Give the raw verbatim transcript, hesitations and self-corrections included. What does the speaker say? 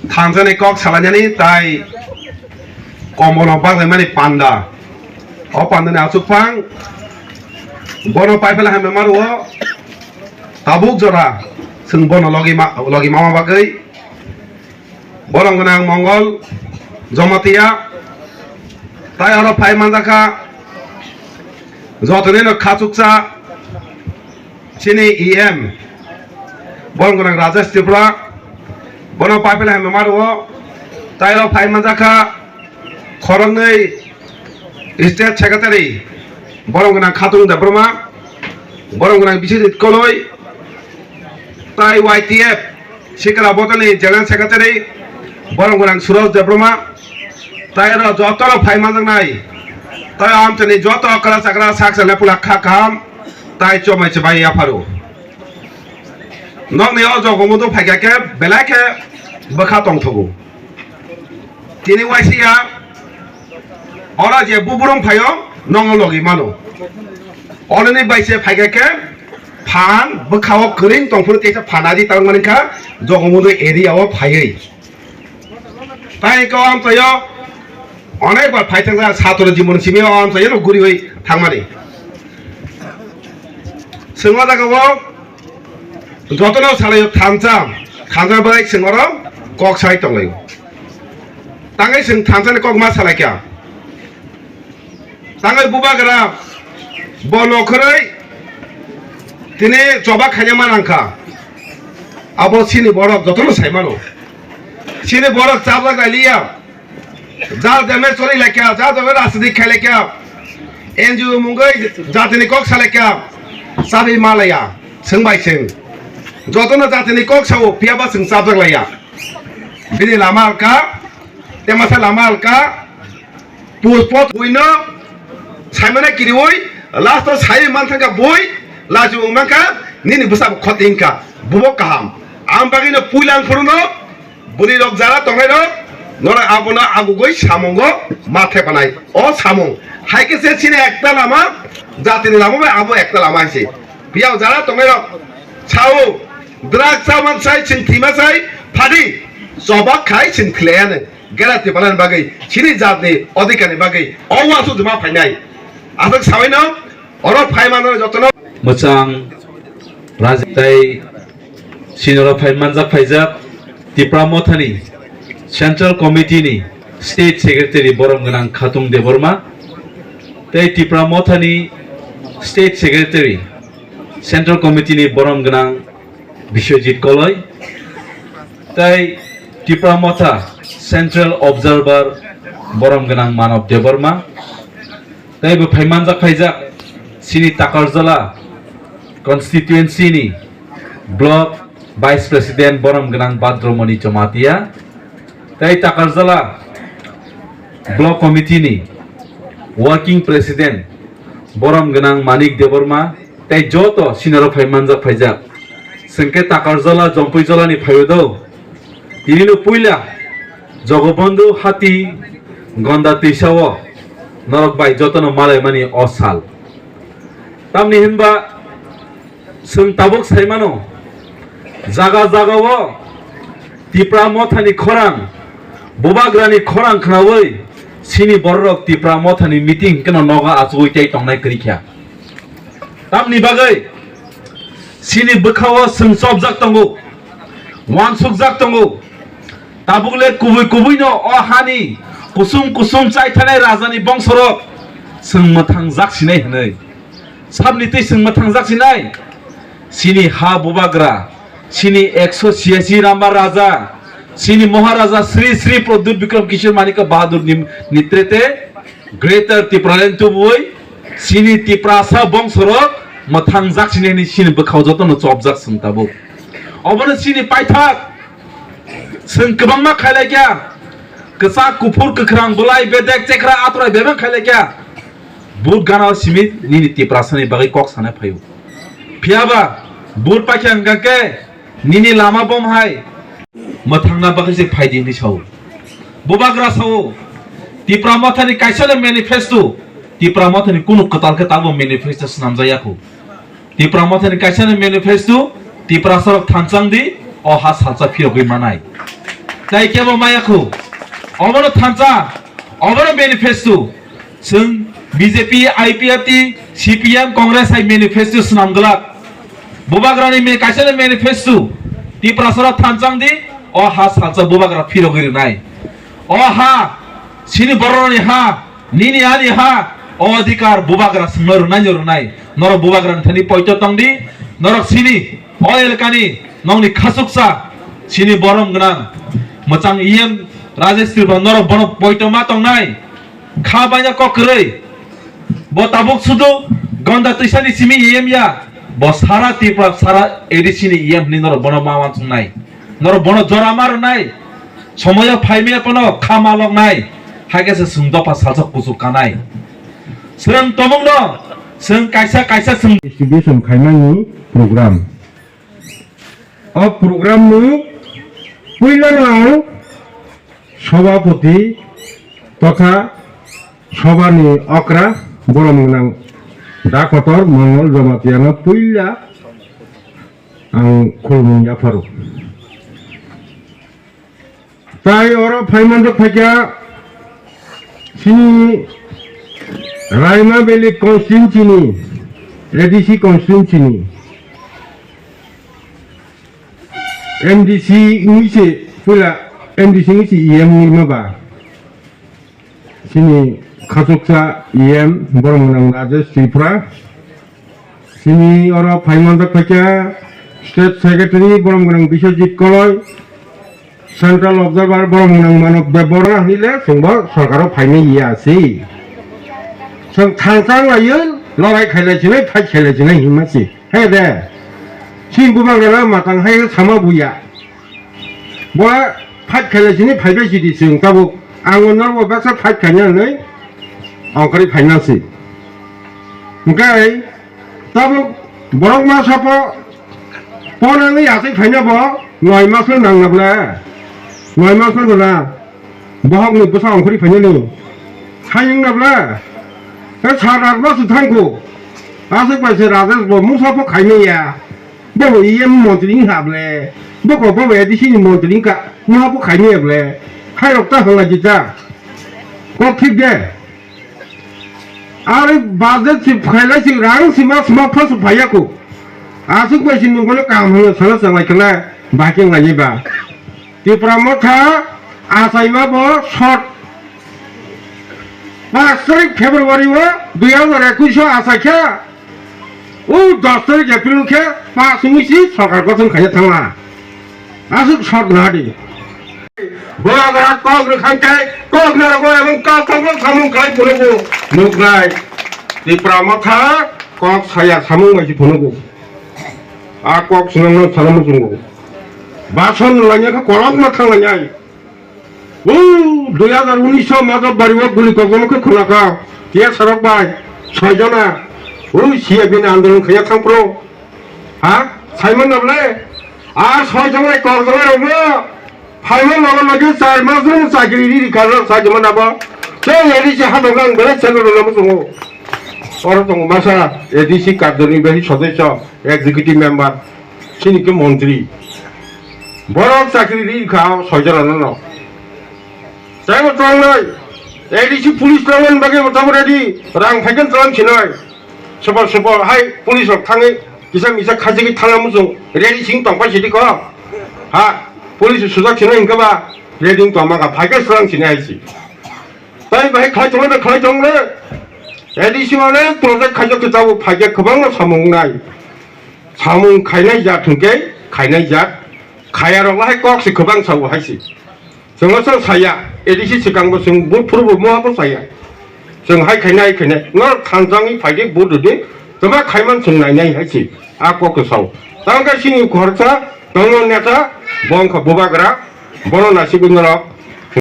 thansa ni kok salainani tai komono baglaimani panda. O panda ni achuk phang bono paiphala hamya maro o tabuk jora chwng bono logi ma, logi mama bagwi borong gwnang Mongol Jamatia tai oro phai manjakha jotoni no khachuksa chini E M borong gwnang Rajesh Tripura bono paiphala hamya maro o tai oro phai manjakha khoroknwi State Secretary borong gwnang Khatung Debbarma, borong gwnang Biswajit Koloi, tai Y T F Sikra Botani General Secretary borong gwnang Suraj Debbarma, tai oro jotono phai manjaknai, tai amchani joto kwra chakra sak chale pula kha kaham, tai chomai chwbai yapharo. Nokni o jogo mudo phaikha khe belai khe bwkha tongthogo. Tini waisa ya ora je buburum phaio nongo logi mano. Ononi bai se phaikha khe phan bwkhao kwrwng tongphuru teisa phan adi tangmani kha Jogomundui area o phaiwi. Tai ko am tayo onek bar phai thangsa satro jibon simi o am tayo guriwi thangmani. Sengwa daga o jotono salaio thansa, thansa bai sengoro kok sai tonglaio. Tangwi chwng thansa ni kok ma salaikha. Tangwi bubagra bo nokhorwi tini choba khaina manangkha. Abo chini borok jotono sai mano. Chini borok chajak lai liya. Jar jeme choli laikha, jar jeme rajniti khai laikha. N G O mungwi jatini kok sa laikha. Chabi ma laya. Chwng bai chwng. Jotono jatini kok sao, phiya ba chwng chajak laiya. Bini lama alka, temasa lama alka, puspot buino saimane kiriwi, last o sai manthangka bui, laji wngmanka, nini bwsa bo khoti wngka, bubo kaham. Ang bagwino puila ang phuruno, bwrwi rok jara tongnai rok, norok abono agugwi samungo ma thepanai. O samung, hai khe se chini ekta lama, jatini lama bai abo ekta lama hai se. Phiya o jara tongnai rok, sao, drug chaman sai, chwng thwima sai, phadi, chobak khai chwng thwilaiya nw. Gera Tiprani bagwi, chini jatni odhikarni bagwi, o uansuk juma phainai. Aswk sawi no, oro phai mano jotono. Mwchang Raji tai sinoro phai manjak phaijak Tipra Mothani Central Committee ni State Secretary borom gwnang Khatung Debbarma tei Tipra Mothani State Secretary Central Committee ni borom gwnang Biswajit Koloi, tei Tipra Motha Central Observer borom gwnang Manav Debbarma, tei bo phai manjak phaijak chini Takarjala constituency ni Block Vice President borom gwnang Bhadramoni Jamatia, tei Takarjala Block Committee ni Working President borom gwnang Manik Debbarma, tei joto sinoro phai manjak phaijak. Chwng khe Takarjala, Jompuijala ni phaio do. Tini no puila Jogobondhu hati Gonda twisa o norok bai jotono malaimani o sal. Tamni hinba chwng tabuk sai mano, jaga jaga o Tipra Mothani khorang, Bubagrani khorang khnaui chini bororok Tipra Mothani meeting hwnkhe no nogo achugui tei tongnai kwrwi kha. Tamni bagwi chini bwkhao chwng chopjak tongo, uansukjak tongo. Tabuk le kubui kubui no o hani kusum kusum chaithanai rajani bongsorok chwng mwthangjak sinai hwnwi. Sabni twi chwng mwthangjak sinai? Chini ha Bubagra, chini ekso chiyasi Ramba Raja, chini Maharaja Sri Sri Pradyut Bikram Kishore Manikya Bahadur ni nitrete Greater Tipraland tubui chini Tiprasa bongsorok mwthangjak sinai hwnwi chini bwkhao jotono chopjak chwng tabuk. Obono chini paithak chwng kwbangma khailaikha, kwchak, kuphur, kwkhrang, bwlai, bedek, chekra, atrai bebak khailaikha. But gana o simi nini Tiprasani bagwi kok sana phaio. Phiyaba but paikha hwnkha khe nini lama bom hai mwthangna bagwi se phaidi hwnwi sao. Bubagra sao, Tipra Mothani kaisa le manifesto, Tipra Mothani kunu kwtal khe tabuk manifesto swnamjak yakho. Tipra Mothani kaisa ni manifesto, Tiprasarok thanchang di, o ha salsa phiyogwi manai. Tai kebo maya khu. Obono thansa, obono manifesto. Chwng B J P, I P F T, C P M, Congress hai manifesto swnam glak. Bubagrani me-, kaisa ni manifesto. Tiprasara thansa di, o ha salsa bubagra phirogwi rwnai. O ha, chini bororokni ha, nini ani ha, o adhikar bubagra swngno rwnai no rwnai. Norok bubagrani thani poito tongdi, norok chini, o elkani, nokni khasuksa, chini borom gwnang, mwchang E M Rajesh Tripura, norok bono poito ma tongnai, kha baina kok kwrwi. Bo tabuk sudu gonda twisani simi E M ya, bo sara Tripura, sara A D C ni E M hwnwi norok bono ma wansuknai. Norok bono jora ma rwnai. Somoyo phaimaya phano kha ma loknai. Hai khe se chwng dopha salsa kuchuk kanai. Chwng tomungno, chwng kaisa kaisa chwng distribution khaimani program. O program ni puila no ang sobhapoti totha sobha ni okra borom gwnang da kotor Mongol Jamatia no puila ang khulumung yapharo. Tai oro phaimanjak phaikha chini Raima Valley constituency ni, A D C constituency ni M D C wngwi se puila M D C wngwi se E M wngwi ma ba. Chini khachuksa E M borom gwnang Rajesh Tripura. Chini oro phaimanjak phaikha State Secretary borom gwnang Biswajit Koloi, Central Observer borom gwnang Manok Debbarma hinile chwngbo sorkaro phainai ya si. Chwng thangchang laiyo lorai khailai sinai, fight khailai sinai hinma si. He de. Chini bubagrano matang hai sama buya. Bo fight khailai sini phaibai sidi chwng tabuk. Ang norbo baksa fight khaina hinwi ongkhorwi phaina si. Hwnkhe tabuk borok ma sapo ponani achai phaina bo noi mas no nang na bwle. Noi mas no na. Bohok ni bwsa ongkhorwi phaina ni. Hai wng na bwle. He sat aat mas thangkho. Aswk bai se Rajesh bo musa pho khaimaya. Bobo E M montri wng ha bwle. Boko bobo A D C ni montri wngkha. Muha bo khaimaya bwle. Hai rok ta hwnla jita. Kok thik de. Are budget si khailai si rang sima sima phasu phaiya ko. Aswk bai si nungkole kaham hwnwi sana changlai khala bahai khe ngai ba. Tipra Motha achaima bo short. Pash tarik February o dui hajar ekush o achaikha. O dos tarik April khe pass wngwi si sorkar gothon khaina thangla. Aswk sot nadi. Bubagra kok rwkhang khe kok narwgo ebong kok kok no samung khlai phunukgo. Nuknai. Tipra Motha kok saya samung bai si phunukgo. A kok swnamno sana muchungo. Bason lainai khe kolokma thanglainai. O dui hajar unis o Majok Bari o guli kokbono khe khwnakha, T S Sarok bai, soi jona, o C A B ni andolon khaiya thangphuru, ha, saimano bole, a soi jona kokjona rokno, phaima logo logi char mas no chakri ri ri karno sai joma nabo, tei A D C hadok nang bele chelo rwna muchungo, oro tongo masa A D C kadoni bai sodosyo, executive member, chini khe montri. Borok chakri ri kha o soi jona no. Tei bo tongnai. A D C police tongnai bagwi bo tamo ready. Rang phaikhe tong sinai. Super super hai police rok thangwi kisa misa khajigwi thangna muchung ready sing tong pai sidi ko. Ha police sujak sinai hinkhe ba ready tong maka phaikhe srang sinai hai si. Tai bai khlai tongle bai khlai tongle. A D C wale project khaijak khe tabuk phaikhe kwbangma samung nai. Samung khainai jat hwnkhe khainai jat, khayarok lahai kok se kwbang sao hai se. Chwngno chwng saya, A D C swkangbo chwng bufrubo muhabo saya. Chwng hai khainai, hai khainai, norok thansa wngwi phaidi, vote rwdi, twma khaiman chwng nainai hai se. A kokno sao. Tamo khe chini khoroksa tongo neta, bo wngkha bubagra, bono nasigwi norok